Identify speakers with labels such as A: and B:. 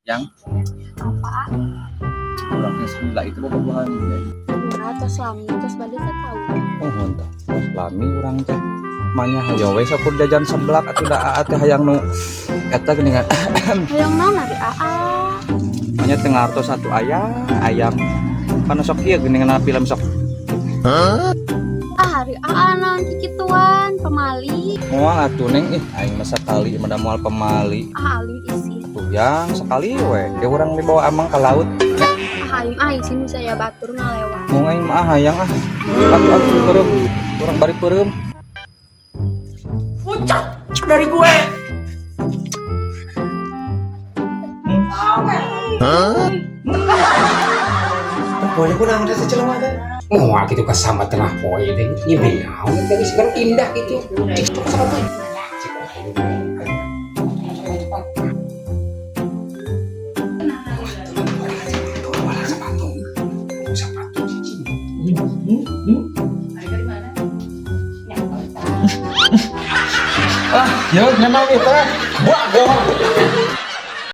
A: Yang
B: Apa?
A: Urang teh gila itu bobogohan teh.
B: Murah tos lami, tos bade setahun.
A: Oh, tah. Tos lami urang teh. Manya hayo we sakur jajan seblak atuh da aa teh hayang nu eta geuningan.
B: Hayang naon ari aa?
A: Manya teu ngartos satu ayam, ayam. Pan sok ieu geuningan film sok.
B: Ah, ari aa naon kikituan, pemali.
A: Moal atuh, Neng, ih, aing mah sakali mah da moal pemali.
B: Ah, alim isin.
A: Tuh yang sekali we. Dia urang dibawa amang ke laut.
B: Ah, alim ah isin saya batur ngalewat.
A: Mau aing mah ah, hayang ah. Atuh atuh peureum. Urang bari peureum.
C: Pucat dari gue.
D: Boleh kurang udah secelema teh.
E: Moal gitu ke sama tengah poe teh ngimpi naon teh geus kan indah gitu. Cik cok sama tuh. Cik aing. Sepatu. Sepatu cicing.
A: Ah, yuk nyenang itu. Buah, gua.